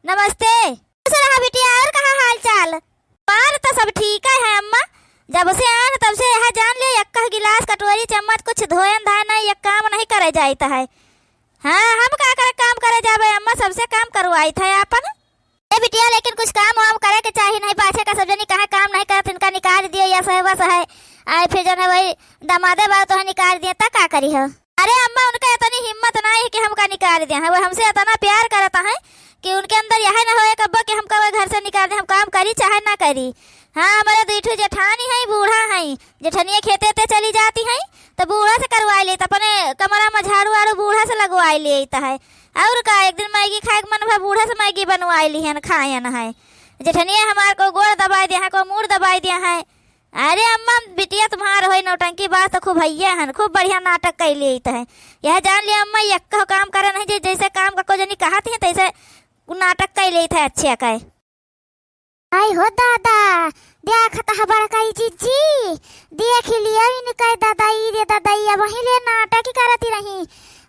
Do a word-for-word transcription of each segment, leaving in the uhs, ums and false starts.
नमस्ते। खुश रहा बिटिया, और कहा हाल चाल? हमार तो सब ठीक है अम्मा। जब से आन तब से यह जान लियो, एक गिलास कटोरी चम्मच कुछ धोयन धाय नहीं, एक काम नहीं करे जाइत है। हाँ, हम का करे, काम करे जाबे अम्मा, सबसे काम करवाइत है आपन। ए बिटिया, लेकिन कुछ काम वाम करे के चाही, नहीं पाछे का सब जनी कहे काम नहीं करत, इनका निकाल दियो या सहबस है। आए फिर जौन है वही दमादे बा तो निकाल दिए, त का करी हो? अरे अम्मा, उनका इतनी हिम्मत नहीं है कि हमका निकाल दिया है। वो हमसे इतना प्यार करता है कि उनके अंदर यह ना होए कब्बो कि हमका वो घर से निकाल दे, हम काम करी चाहे ना करी। हाँ, हमारे दुई ठो जेठानी है, बूढ़ा है, जेठनिया खेते ते चली जाती है, तो बूढ़ा से करवाई लेत, अपने कमरा में झाड़ू वाड़ू बूढ़ा से लगवाई लेत है। और का, एक दिन मैगी खाए के मन भा, बूढ़ा से मैगी बनवाई लिहन, खायन है। जेठनिया हमार को गोड़ दबाई दिया है, को मूड़ दबाई दिया है। अरे अम्मा, बिटिया तुम्हार होई नौटंकी बाज तो खूब हइये हन, खूब बढ़िया नाटक कइ लेइत है। यह जान लिया अम्मा, यक्को काम करे नहीं, जे-, जैसे काम का को जनी कहत है, तैसे उ नाटक कइ लेइत है अच्छे कइ। आई हो दादा, देखत ह बड़कई जिज्जी, देख लियो इनके ददई रे ददई, अब वहीं ले नाटक ही करती रही।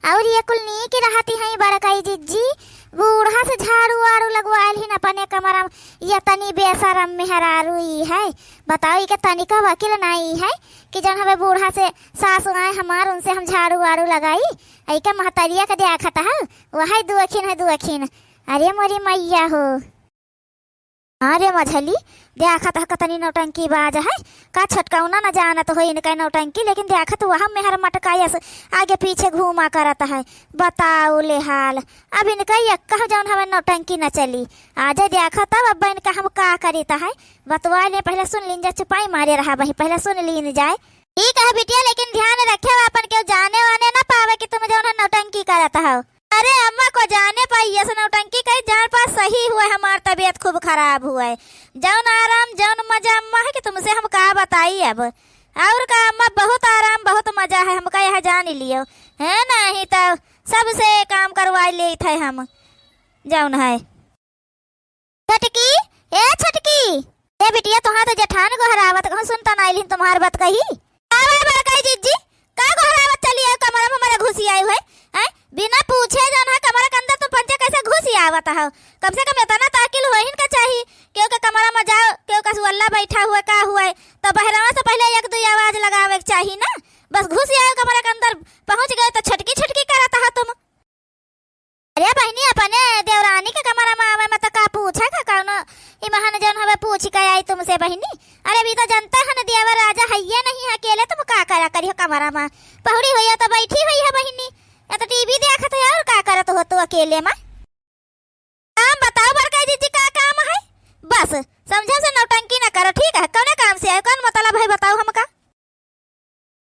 और ये कुल नीक रहती हैं बड़कई जिज्जी, बूढ़ा से झाड़ू वाड़ू लगवाइल ही न अपने कमरा में, ये तनी बेशरम मेहरारू ई है। बताओ, ई के तनिका वकील नाई है कि जौन हमें बूढ़ा से सासु आए हमार, उनसे हम झाड़ू वाड़ू लगाई। ऐके महतरिया के देखत है, वही दुअखिन है दुअखिन। अरे मोरी मैया हो। अरे मझली, देखत ह कतनी नौटंकी बाज है। का छोटकौना न जानत हो इनका नौटंकी, लेकिन देखत वह मेहर मटकायस आगे पीछे घूमा करत है। बताओ ले हाल, अब इनका यक्का जौन हमें नौटंकी न चली। आजे देखत अब, अब इनका हम का करीत है, बतवा ले, पहले सुन लीन जा, चुपाई मारे रहा बही, पहले सुन लीन जाए। ठीक है बिटिया, लेकिन ध्यान रखे अपन केहू जाने वाने ना पावे कि तुम जौन है नौटंकी करत हो। अरे अम्मा, को जाने पाई, ऐसे नौटंकी कई जान पा सही हुए, हमार तबीयत खूब खराब हुए। जौन आराम, जौन मजा अम्मा है कि तुमसे हम का बताई अब। और का अम्मा, बहुत आराम, बहुत मजा है हमका, यह जान लियो। है नहीं तो सबसे काम करवा लेत है हम, जौन है। छोटकी, ए छोटकी, ए बिटिया, तोहार तो जेठान गोहरावत, कहूँ सुनता ना आइलिन तुम्हार बात कही। आवा बड़काई जिज्जी, का गोहरावत चली आयो कमरा में हमारे घुसी आयो है? हैं? बिना पूछे जौन है कमरा के अंदर तुम पंचे कैसे घुसी आवत हो? कम से कम इतना ताकिल होहिन का चाही, केहू के कमरा में जाओ, केहू का सुअल्ला बैठा हुआ का हुआ है, तो बहरावा से पहले एक दो आवाज लगावे के चाही ना। बस घुसी आयो कमरा के अंदर, पहुँच गए तो छटकी छटकी करत हो तुम। अरे बहिनी, अपने देवरानी के कमरा में आवे में तो का पूछे का कौनो, ई महान जौन हवे पूछ के आई तुमसे बहिनी। अरे अभी तो जनते है ना, देवर राजा हइये नहीं है, अकेले तुम का करा करियो कमरा में? पहुड़ी हुई है तो बैठी हुई है बहिनी, या तो टीवी देखत है, और का करत हो तू अकेले में? काम बताओ बड़का जिज्जी, का काम है? बस समझे से नौटंकी ना करो, ठीक है? कौने काम से आयो, कौन मतलब है बताओ हमका?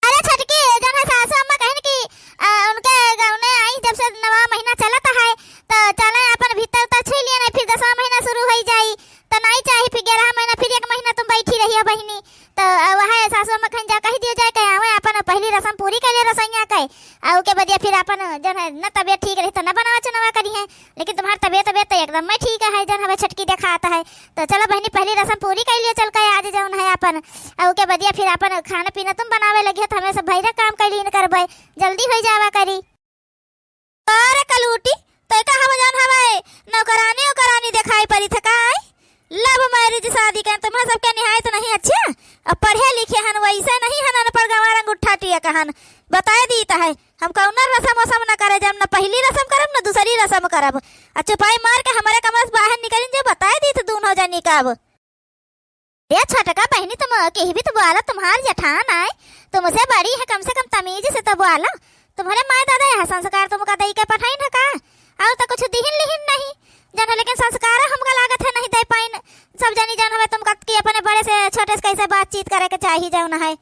अरे छोटकी, जौन है सासू अम्मा कहिन कि, आ, उनके गौने आई, जब से नवा महीना चलत है, तो चले अपन भीतर उतर छुई लिए, नहीं फिर दसवाँ महीना शुरू होई जाई, तो नहीं चाही फिर ग्यारह महीना फिर एक महीना तुम बैठी रहियो बहिनी। तो, आ, वह सासू अम्मा कहिन जा कहि दियो जाए, कहे आवे अपन पहली रस्म पूरी कर ले रसोइया के, आ, ओके बदिया फिर अपन जौन है न तबीयत ठीक रही तो न बनावा चुनावा करी है। लेकिन तुम्हार तबीयत, तबीयत तो एकदम में ठीक है, जौन हमें छटकी देखात है। तो चलो बहिनी, पहली रस्म पूरी कर लियो, चल के आज जौन है अपन, और ओके बदिया फिर अपन खाना पीना तुम बनावे लगी हो, तो हमें सब भैरा काम कर लीन करबे, जल्दी हो जावा करी। अरे कलूटी, तो का हम जौन हवे नौकरानी, नौकरानी दिखाई पड़ी था का? Love marriage शादी के तुम्हार सबके निहायत नहीं अच्छा। अब पढ़े लिखे हन, वैसे नहीं हन, अनपढ़ गंवार अंगूठा टिया कहन। बताए दीत है, हम कौनो रसम वसम न करे, जब न पहली रसम करब, न दूसरी रसम करब। आ चुपाई मार के हमारे कमरा से बाहर निकलिन, जो बताए दीत दूनो जनी का अब। ए छोटका बहिनी, तुम केही भी तो बोला, तुम्हार जेठान आए, तुमसे बड़ी है, कम से कम तमीज से तो बोला। तुम्हारे माय दादा यह संस्कार तुमका दई के पठाइन है का? और तो कुछ दिहिन लिहिन नहीं, जौन है, लेकिन संस्कार हमका लागत है नहीं दे पाइन। सब जनी जौन हवे तुमका कि अपने बड़े से छोटे से कैसे बातचीत करे के चाही जौन है।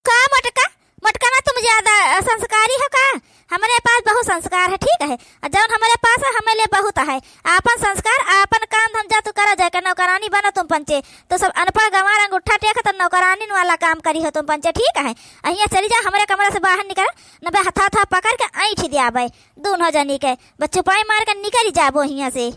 का मोटका, मोटका ना तुम ज्यादा, अ, संस्कारी हो का? हमरे पास बहुत संस्कार है, ठीक है? अ जौन हमरे पास है, हमें लिए बहुत है। आपन संस्कार, आपन काम धंधा तू करा जाए, के नौकरानी बनो तुम पंचे। तो सब अनपढ़ गंवार अंगूठा टेक तो नौकरानी वाला काम करी हो तुम पंचे, ठीक है? अहिया चली जा, हमरे कमरा से बाहर निकल, न बे हथा हथा पकड़ के ऐंठ दियाबे दूनो जनी के। बस चुपाई मार के निकल जाबो हियां से।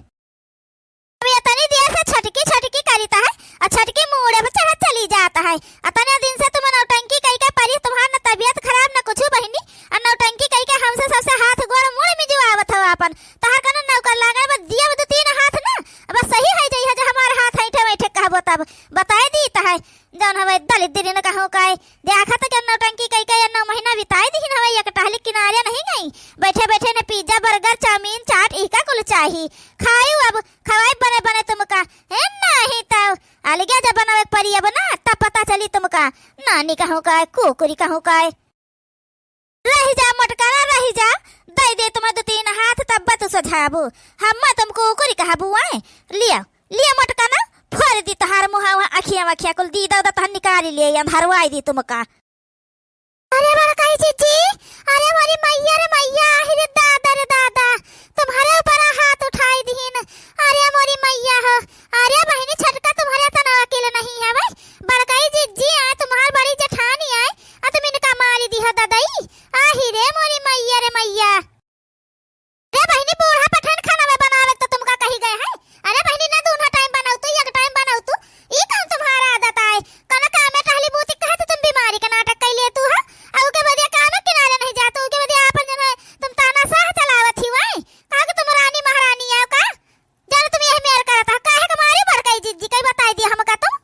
अब इतनी देर से छटकी छटकी करीत है, और छटकी मूड़े पे चढ़त चली जात है। इतने दिन से तुम नौटंकी कई के परी, तुम्हार न तबीयत खराब न कुछ बहिनी, और नौटंकी कई के हमसे सबसे हाथ गोड़ मुड़ मिजवावत हो आपन। तहार कनो नौकर लागल बा, दिया दो तीन बर्गर, चाउमीन, चाट, इका कुल चाही। खायू अब, खवाई बने बने तुमका। ए, नाही तउ अलगे जब बनावे के परी अब ना, तब पता चली तुमका। नानी कहूँ का है, कुकुरी कहूँ का है। रहि जा मोटका ना, रहि जा। दइ दे तुमा दुइ तीन हाथ, तब तू सझाबू। हम्मा तुम कुकुरी कहबू आए। लिया, लिया मोटका ना, फोर दी तोहार मुहा, वहाँ अखिया वखिया कुल दी दउ, तहन निकाली लिया, अंधारवाई दी तुमका। अरे बड़काई जिज्जी, अरे मोरी मइया रे मइया, आहि रे दादा रे दादा, तुम्हरे ऊपर हाथ उठाई दिहिन। अरे मोरी मइया हो, अरे बहिनी छोटका तुम्हरे तना अकेले नहीं है भाई, बड़काई जिज्जी आए, तुम्हार बड़ी जेठानी आए, आ तुम इनका मारी दिहो ददई। आहि रे मोरी मइया रे मइया। अरे बहिनी, बूढ़ा पठान खाना में बनावे तो तुमका कही गए हैं? अरे बहिनी, ना दूना टाइम बनाऊ तू, एक टाइम बनाऊ तू। ई कौन तुम्हारा आदत आए? कौन काम में टहली बूती कहा तो तुम बीमारी का नाटक कइ ले तू, हा? अउ के बदिया काम में किनारे नहीं जातू, के बदिया आपन जन है, तुम ताना साह चलावत ही वाई। कहा कि तुम रानी महारानी आओ का? जानो तुम यही मेर करत हो, काहे के मारी बड़काई जिज्जी कई बताई दिया हमका तुम?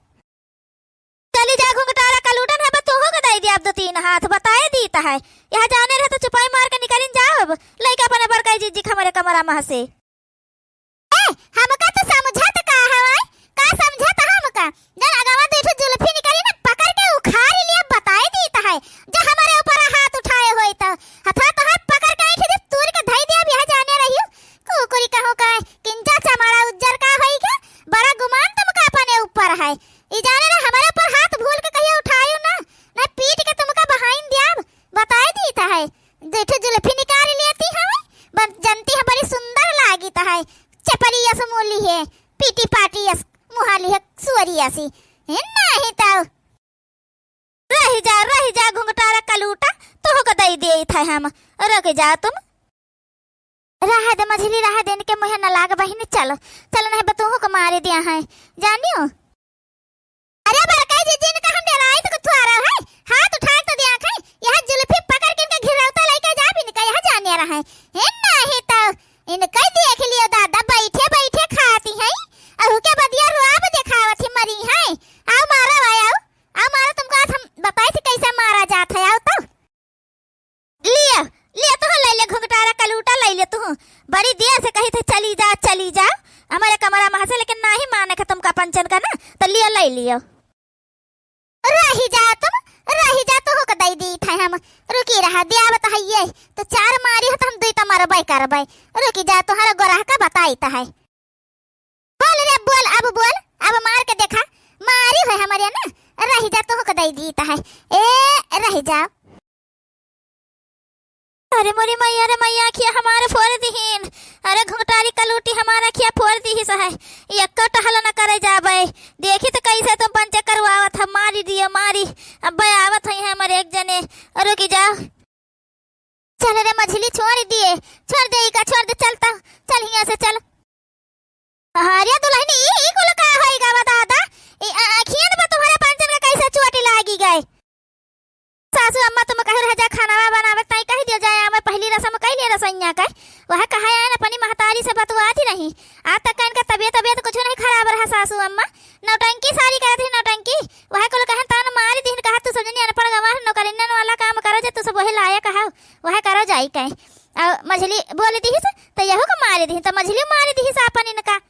चली जा घुंघटारा कलूटन है, बस तोहू के दइ दिया अब दुइ तीन हाथ, बताए दीत है। यहाँ जाने रहे तो चुपाई मार के निकलिन जाओ अब, लइका अपने बड़काई जिज्जी के हमरे कमरा में से। ए, हमका तो समझत का हवाई, का समझत हमका? जन अगवा दुइ ठो जुल्फी निकली ना, पकड़ के उखाड़ लिया, बताए दीत है। जो हमरे ऊपर हाथ उठाए होई तो, हथवा तोहार पकड़ के ऐंठ दे, तूर के धई दे, अब यहाँ जाने रहियो। कुकुरी कहो का, किंजा चमाड़ा उज्जर का होई के, बड़ा गुमान तुमका अपने ऊपर है। ई जाने ना, हमरे ऊपर हाथ भूल के कहियो उठायो ना, ना पीट के तुमका बहाइन दियाब, बताए दीत है। दुइ ठो जुल्फी निकाल लेती हवे, बन-, जनती है बड़ी सुंदर लागित है, चपरी यस मूली है, पीटी पाटी यस मुहाली है, सुअरी यसी। ए, नाही तउ। रहि जा, रहि जा, घुंघटारा कलूटा, तोहू के दइ देइत है हम। रुकि जा तुम। रहे दे मझली, रहे दे, इनके मुँहे न लाग बहिनी, चल, चल, नहीं बा तोहू के मारे दिया है, जानियो। अरे बड़काई जिज्जी, इनका हम डेराई तो कुछ आ रहा है, हाथ उठा तो दिया है, यह जुल्फी पकड़ के इनके घिरौता लइके जाब, इनका यह जाने रहा है। ए, नाही तउ, इनका देख लियो दादा, बैठे बैठे खाती हैं, अहू के बदिया रुआब देखावत ही मरी हैं। आओ मारा भाई, आओ। आ मारा तुमका आज हम बताई थी कैसे मारा जात है, आओ तो। लिया, लिया तुहू लइ ले घुंघटारा कलूटा लइ ले तुहू। बड़ी देर से कही थे चली जा, चली जा। हमरे कमरा में हंसे लेकिन नाही माने का तुमका पंचन का ना, तो लिया लइ लियो। रहि जा तुम, रहि जा तुहू का दइ दीत है हम। रुकी रहा, दिया बता है ये। तो चार मारी हो तो हम दुइ तो मरबे करबे। रुकी जा तुहरा गोरह का बताई तो है। बोल रे बोल, अब बोल, अब मार के देखा, मारी होय हमरे ना, रहि जा, तोहू के दइ दीत है, ए, रहि जा। अरे मोरी मइया रे मइया, अखिया हमार फोर दिहिन, अरे घुंघटारी कलूटी हमार अखिया फोर दिहिस है, एक्को टहल न करे जाबे, देखी त कैसे तुम पंचे करवावत है, मारी दियो मारी, अब्बे आवत है हमरे एक जने, रुकि जा। चल रे मझली, छोड़ दिए, छोड़ दे इका, छोड़ दे, चल त, चल हियाँ से चल। अरे दुलहिन, ई, ई कुल का होई गवा दादा? ई आ-, आँखियन में तुम्हरे पंचन का कैसे चोट लागी गए? सासू अम्मा तुम कहू रह जा खानावा बनावे, ताई कहि दियो जाए, आमे पहली रसम कइ लिए रसोइया का। वह कहा आयन अपनी महतारी से बतुआती रही। आज तक इनका तबियत, तबियत कुछ नहीं खराब रहा सासू अम्मा। नौटंकी सारी करत रही नौटंकी। वह कुल कहन तान मारी दिहिन, कहा तू सब जनी अनपढ़ गंवार नौकरिनन वाला काम करो जे तू सब वही लायक हव। वह करो जाई कहे। अउ मझली बोल दिहिस, त यहू का मारी दिहिन, त मझली मारी दिहिस आपन इनका।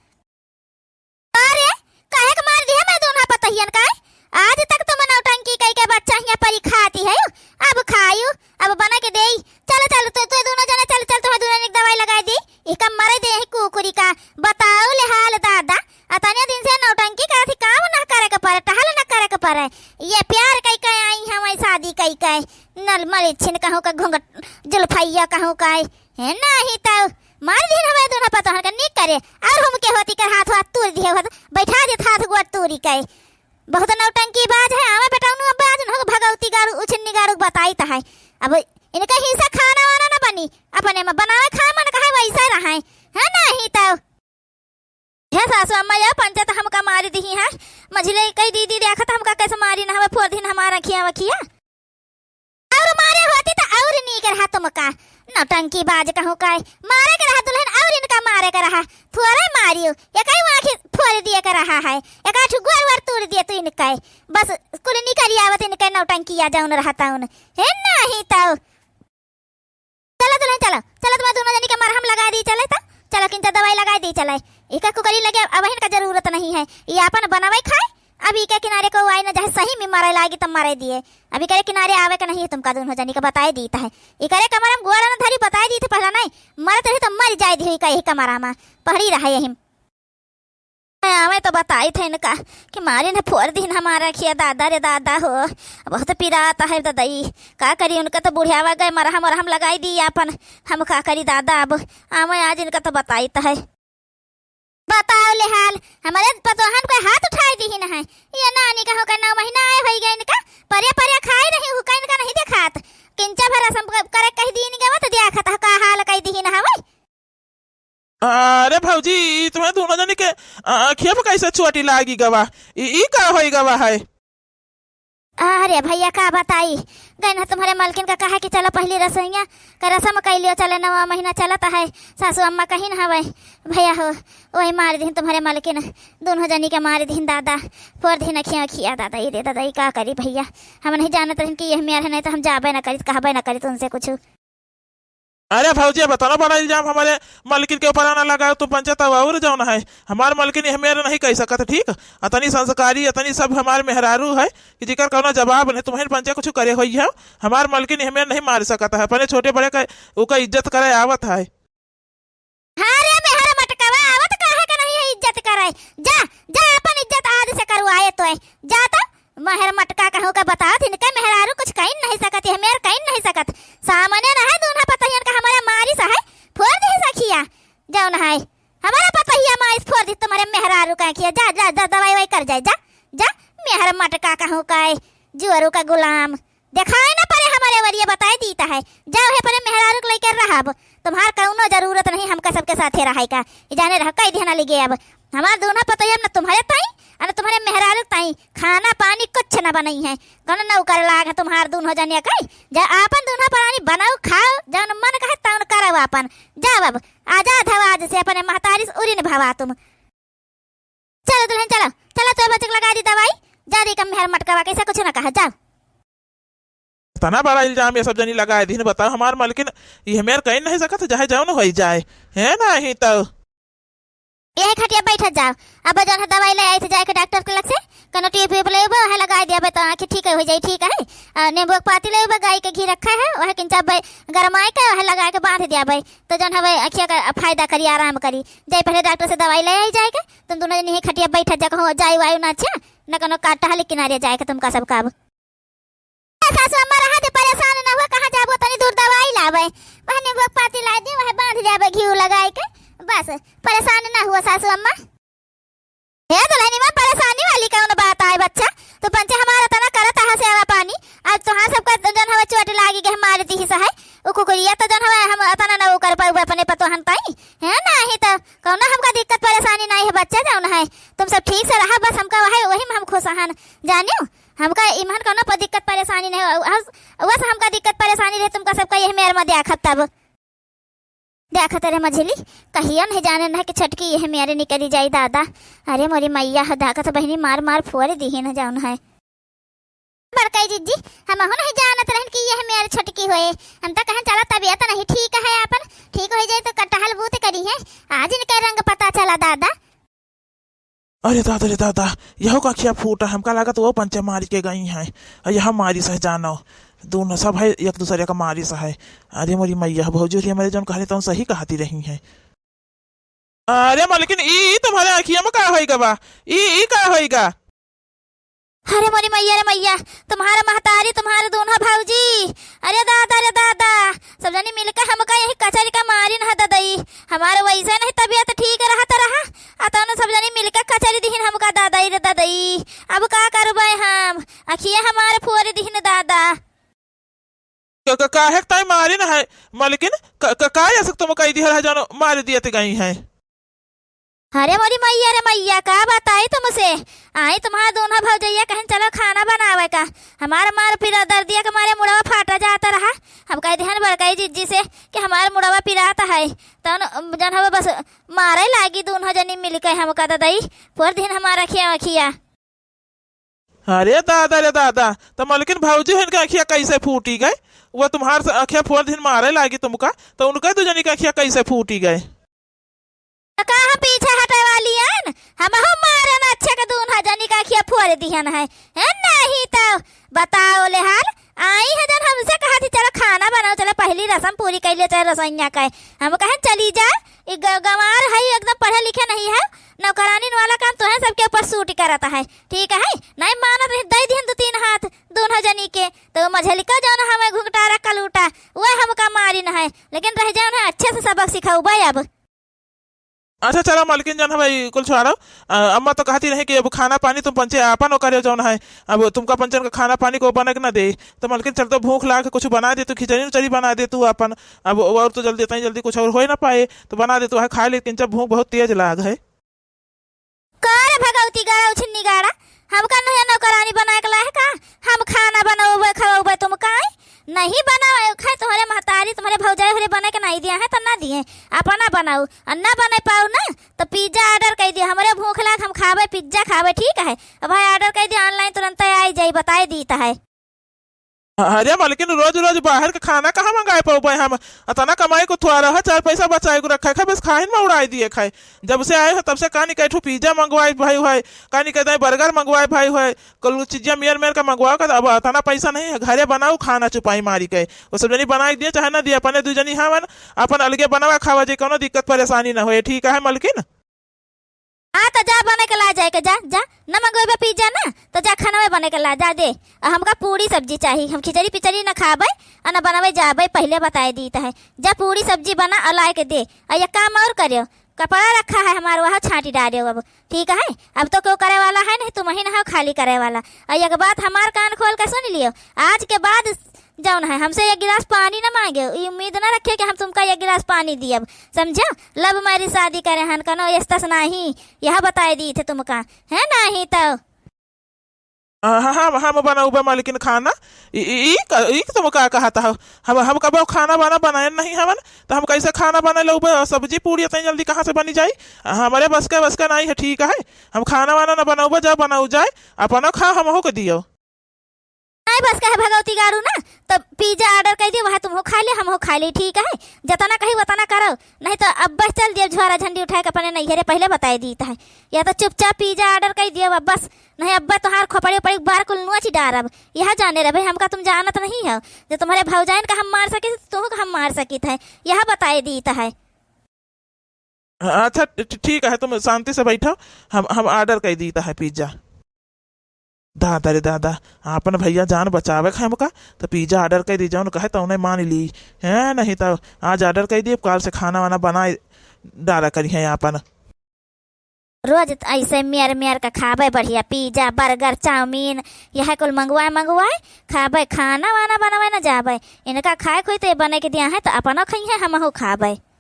अरे, काहे के मार दिहे मैं दोनों पतहियन का? आज तक तुम नौटंकी कई के बच्चा हियाँ परी खाती है, अब खायू, अब बना के देई। चल, चल, तू, तू दोनों जने चल, चल, तोहर दोनों एक दवाई लगाई दी। इका मरे दे ही कुकुरी का, बताओ ले हाल दादा। अतने दिन से नौटंकी करत ही, काम ना करे के परे, टहल ना करे के परे। ये प्यार कई के आई हमें शादी कई के, नल मलिछिन कहूँ का घूंघट जुल्फैया कहूँ का, हे नाही तउ मार दिहिन हवे दोनों पतोहन के निक करे, अउर हम के होती कर हाथ वाथ तूर दिहे होत, बैठा देत हाथ गोड़ तूरी के। बहुत नौटंकी बाज है, आवे बेटौनु अब आज न भगौती गाड़ू उछन्नी गाड़ू बताई त है। अब इनके हिस्सा खाना वाना न बनी, अपने में बनावे खाए मन कहे वैसे रहे, है नाही तउ। हे सासू अम्मा, या पंचत हमका मारी दिही है। मझिले कही दीदी देखत हमका कैसे मारी न हवे, फोर दिन हमारा खिया वखिया। अउर मारे होती त अउर नीक रहा तुमका। नौटंकी बाज कहूँ का, मारे के रहा दुलहिन अउर इनका मारे के रहा। थोड़े मारियो, ये कहीं आँखी फोड़ दिए के रहा है। एक आठ गोर वर तोड़ दिए तू इनके। बस कुल निकल आवत इनके नौटंकी आ जाउन रहा तउन। हे नाही तउ। चला दुलहिन, चला, चला, तुम्हार दुनो जनी के मरहम लगाइ दी, चले त, चला, किंचा दवाई लगाइ दी, चले। इका कुकरी लगे अब इनका जरूरत नहीं है, ई आपन बनावइ खाए, अब इके किनारे को आए न, जहे सही में मरइ लागी तब मरइ दिए। अब इकरे किनारे आवइ का नहीं है, तुमका दुनो जनी का बताइ दीत है। इकरे कमरा में गोड़ न धरी, बताइ दीत है पहला नहीं, मरत रही तो मरि जाइ दिही कहीं कमरा में, पहड़ी रहे यही। आवइ तो बताइत है इनका कि मारिन है फोर दिहिन हमार अँखिया, दादा रे दादा हो, बहुत पिरात है ददई। का करी, उनका तो बुढ़ियावा गए मरहम ओरहम लगाइ दी आपन, हम का करी दादा। अब आवइ आज इनका तो बताइत है। बताओ ले हाल, हमरे पतोहन कोई हाथ उठाइ दिहिन है। ये नानी कहूँ का नौ महीना आए होइ गए इनका, परे परे खाइ रही हूँ, का इनका नहीं देखात। किंचा भर रसम क-, करे कहि दीन गवा तो देखत ह का हाल कहि दिहिन हवइ। अरे भौजी, ई तुम्हें दुनो जनी के, अ, अँखिया पे कैसे चोटी लागि गवा? ई, ई का होइ गवा है? अरे भइया, का बताई, गइन ह तुम्हरे मलकिन का कहा कि चलो पहली रसोइया का रसम कइ लियो, चले नवा महीना चलत है, सासू अम्मा कहिन हवइ। भइया हो, वही मारि दिहिन तुम्हरे मलकिन, दुनो जनी के मारि दिहिन दादा, फोर दिहिन अँखिया, अँखिया दादा, ई रे दादा, ई का करी भइया, हम नहीं जानत रहिन कि यह मेर है, नहीं तो हम जाबइ न करित, कहबइ न करित उनसे कुछ। अरे भौजी, अब एतना बड़ा इल्जाम हमरे मलकिन के ऊपर न लगाओ, तू पंचे तउ अउर जउन है, हमार मलकिन यह मेर नहीं कहि सकत, ठीक? अतनी संस्कारी, अतनी सब हमार मेहरारू है कि जिकर कउनो जवाब नहीं। तुम्हें पंचे कुछ करे होइहउ, हमार मलकिन यह मेर नहीं मारि सकत है, अपने छोटे बड़े का, ओका इज्जत करे आवत है। हाँ रे मेहर मटकवा, आवत काहे का नहीं है इज्जत करे? जा, जा, अपन इज्जत आज से करवाए तोय। जा तो, मेहर मटका कहूँ का बतावत, इनके मेहरारू कुछ कइन नहीं सकत, यह मेर कइन नहीं सकत। सामने न है दून्हा पतहियन का हमरे मारिस है, फोर दिहिस अँखिया, जउन है। हमरे पतहिया मारिस फोर दिहिस तुम्हरे मेहरारू का अँखिया। जा, जा, जा, दवाई ववाई कर जाए, जा, जा, मेहर मटका कहूँ का, जुअरू का गुलाम। देखाए न परे हमरे वरिये बताइ दीत है। जाओ है अपने मेहरारू के लइके रहब। तुम्हार कउनो जरूरत नहीं हमका सबके साथे रहइ का। ई जाने रह कइ दिहन लिगे अब। हमार दून्हा पतोहिया न तुम्हरे ताई, अ न तुम्हरे मेहरारू ताई खाना पानी कुछ न बनइहैं। कउनो नौकर लाग है तुम्हार दून्हो जनिया कइ। जा आपन दून्हा परानी बनाउ, खाउ, जउन मन कहे तउन करउ आपन। जाओ अब, आजाद हव आज से अपने महतारी से उरिन भवा तुम। चलो दुलहिन, चलो, चलो, तो बच्चे के लगाइ दी दवाई, जा दी कम मेहर मटकवा, कैसा कुछ न कहा, जाओ। तना बड़ा इल्जाम ये सब जनी लगाइ दिहिन, बताओ, हमार मलकिन यह मेर कइन नहीं सकत, चाहे जउन होइ जाए, है नहीं तो। यही खटिया बैठत जाओ, अब जउन है दवाई ले आइत जाए के डॉक्टर के लग से, कउनो टेप वेप लेबे, वह लगाइ दियाबे तो आँखी ठीक होइ जाई, ठीक है। आ, नींबू के पाती लेबे, गाय के घी रखा है, वह किंचा बे-, गरमाइ के, वह लगाइ के बाँध दियाबे, तो जउन हवे अँखिया का फायदा करी, आराम करी। जाई पहले डॉक्टर से दवाई ले आई जाए के, तुम दून्हो जनी यही खटिया बैठत जा, कहूँ जाई वायु ना अच्छा, न कउनो का टहली किनारे जाए के तुमका सबका अब। ए सासू अम्मा, रहा दे, परेशान ना हुआ, कहाँ जाबो, तनी दूर दवाई लावे। वह नींबू के पाती लाइ दे, वह बाँध जाबे घी लगाइ के। बस, परेशान ना हुआ सासू अम्मा। हे दुलहिनिया, परेशानी वाली कउन बात आए बच्चा? तू पंचे हमार अतना करत आहा सेवा पानी, आज तोहार सबका जउन हवे चोट लागि गए, मारि दिहिस है। उ कुकुरिया तो जउन हवे हम अतना न उ कर पाउबे अपने पतोहन ताई। है नाही तो कउनो हमका दिक्कत परेशानी नाही है बच्चा, जउन है तुम सब ठीक से रहा, बस हमका वही, वही में हम खुश हन। जानियो, हमका इमहन कउनो प-, दिक्कत परेशानी नहीं हो, अस-, बस हमका दिक्कत परेशानी रहे, तुमका सबका यही मेर में देखब तब। देखत रे मझिली, कहियो नहीं जाने न कि छटकी यही मेरे निकली जाई दादा। अरे मोरी मइया ह, देखत बहिनी मार मार फोर दिहिन जउन है। बड़कई जिज्जी, हमहू नहीं जानत रहन कि यह मेर छटकी होए। हम तो कहन चला तबियत नहीं ठीक है आपन, ठीक होइ जाए तो कटहल बूत करिहैं। आज इनके रंग पता चला दादा। अरे दादा रे दादा, यहो का अँखिया फूटा, हमका लागत वो पंचे मारि के गई हैं। अ यह मारिस है जानो, दूनो सब है एक दूसरे का मारिस है। अरे मोरी मइया, भौजी होरी हमरे जउन कहले तउन सही कहती रही हैं। अरे मलकिन, ई, ई तुम्हरे अँखिया में का होइगा बा? ई, ई का होइगा? अरे मोरी मइया रे मइया, तुम्हार महतारी, तुम्हार दून्हा भौजी, अरे दादा रे दादा, सब जनी मिलके हमका यही कचरी का मारिन ह ददई। हमार वइसे नहीं तबियत ठीक रहत रहा, अ तउन सब जनी मिलके कचरी दिहिन हमका ददई रे ददई। अब का करबे हम, अँखिया हमार फोर दिहिन दादा। क-, क-, काहे के ताई मारिन है मलकिन? क-, क-, का ऐसे तुम कहि दिहल है जउन मारि दियत गई हैं? अरे मोरी मइया रे मइया, का बताई तुमसे? आई तुम्हार दून्हा भौजइया कहन चलो खाना बनावे का। हमार मार पिरा दर्दिया के मारे मुड़वा फाटा जात रहा। हम कहि दिहन बड़कई जिज्जी से कि हमार मुड़वा पिरात है। तउन जउन हवे बस मारे लागी दून्हो जनी मिलके हमका ददई। फोर दिहिन हमार अँखिया अँखिया। अरे दादा रे दादा, त मलकिन भौजी हिनका अँखिया कैसे फूटी गए? वो तुम्हार से अँखिया फोर दिन मारे लागी तुमका, तो उनका दू जनी का अँखिया कैसे फूटी गए? तो का हम पीछे हटे वाली हन? हमहू मारन अच्छे के दून ह जनी का अँखिया फोर दिहन है। हैं, नहीं तो बताओ ले हाल। आई है जन हमसे कहा थी, "चलो खाना बनाओ, चलो पहली रसम पूरी कर लियो, चलो रसोइया का है।" हम कहन, "चली जा, ई ग-, गंवार है, एकदम पढ़े लिखे नहीं है, नौकरानी वाला काम तोहे सबके ऊपर सूट करत है, ठीक है?" नहीं मानत रही, दई दिहन दू तीन हाथ दून ह जनी के। तो मझलिका जौन हमें घुघटारा कलूटा, वह हमका मारिन है, लेकिन रह जाओ ना, अच्छे से सबक सिखौबे अब। अच्छा चला मलकिन, जन हवे कुल छोड़ो। अ, अम्मा तो कहती रही कि अब खाना पानी तुम पंचे आपन वो करियो जौन है, अब तुमका पंचन का खाना पानी को बना के ना दे। तो मलकिन चल तो भूख लाग, कुछ बना दे तू, खिचड़ी उचड़ी बना दे तू आपन। अब और तो जल्दी, इतना जल्दी कुछ और हो ही ना पाए, तो बना दे तू, है खा ले, लेकिन जब भूख बहुत तेज लाग है। का रे भगवती गाड़ा उछिन्नी गाड़ा, हमका नहीं नौकरानी बनाए के लाए का? हम खाना बनौबे खवौबे तुमका, आय? नहीं बनावे खाए, तुम्हारे महतारी, तुम्हारे भौजाई हरे बने के नहीं दिया है, तो ना दिए, अपना बनाऊ, और ना बने पाऊ ना, तो पिज्जा order कर दिए, हमरे भूख लाग, हम खाबे, पिज्जा खाबे, ठीक है? अब भाई order कर दिए, online तुरंत आई जाई, बताए दीत है। अरे मलकिन, रोज रोज बाहर के खाना कहाँ मंगाए पौबे हम? अतना कमाई को थोड़ा रहा, चार पैसा बचाए को रखा है, बस खाइन में उड़ाई दिए खाए। जब से आए हो तब से कानी कहे ठू पिज्जा मंगवाए भाई है, कानी कहते हैं बर्गर मंगवाए भाई है, कुल चीजें मेर मेर का मंगवाओ का, अब अतना पैसा नहीं है, घरे बनाऊ खाना चुपाई मारी के। वो सब जनी बनाए दिए चाहे ना दिए, अपने दू जनी हवन, अपन अलगे बनावा खावा जे, कोनो दिक्कत परेशानी ना होए, ठीक है मलकिन? हाँ, तो जा बने के ला जाए के, जा, जा। न मंगवेबे पिज्जा ना, तो जा खाना बने के ला, जा दे। आ हमका पूरी सब्जी चाही, हम खिचड़ी पिचड़ी न खाबे, आ न बनवे जाबे, पहिले बताए दीत है। जा पूरी सब्जी बना आ लाए के दे। आ एक काम और करियो, कपड़ा रखा है हमार, वह छांटी डालियो अब, ठीक है? अब तो क्यों करे वाला है नहीं, तुम ही ना हो खाली करे वाला। आ एक बात हमार कान खोल के सुन लियो, आज के बाद जौन है, हमसे एक गिलास पानी न मांगे, ई उम्मीद न रखे कि हम तुमका एक गिलास पानी दियब, समझो? Love marriage शादी करे हन, कनो यस्तस नाही, यह बताए दीत है तुमका, है नाही तो। हाँ, हाँ, हाँ, हम बनाउबे मालकिन खाना। ई, ई, ई क-, ई तुम का कहत हो? हम, हम कबो खाना वाना बनाए नहीं हवन, तो हम कैसे खाना बना लेउबे? और सब्जी पूरी इतनी जल्दी कहाँ से बनी जाई? हमरे बस के, बस के नहीं है, ठीक है? हम खाना वाना न बनाउबे, जा बनाऊ जाए, अपनो खा, हमहू के दियो। नाहीं बस कहे भगवती गाड़ू ना, तो पिज्जा order कर दियो, वह तुमहू खा ले, हमहू खा ले, ठीक है? जतना कही वतना करो, नहीं तो अब बस चल दियो झोरा झंडी उठाए के अपने नैहरे, पहिले बताए दीत है। या तो चुपचाप पिज्जा order कर दियो अब बस, नहीं अब तोहार खोपड़ी उपड़ी बार कुल नोच डारब। यह जाने रहे भाई, हमका तुम जानत नहीं हो, जो तुम्हारे भौजाइन का हम मार सकित, तुहू का हम मार सकित है, यह बताए दीत है। अच्छा, ठ-, ठ-, ठीक है, तुम शांति से बैठो, हम, हम order कर दीत है पिज्जा। दादा रे दादा, आपन भैया जान बचावे खाए हमका, तो पिज्जा order कर दी, जौन कहे तौने मान ली, हैं? नहीं तो आज order कर दी, काल से खाना वाना बनाए डारा करी है आपन। रोज त ऐसे मेर मेर के खाबे बढ़िया पिज्जा, बर्गर, चाउमीन, यह कुल मंगवाए मंगवाए खाबे, खाना वाना बनवे न जाबे। इनका खाए कोई तो बने के दिया है, तो अपनो खइहे, हमहू खाबे।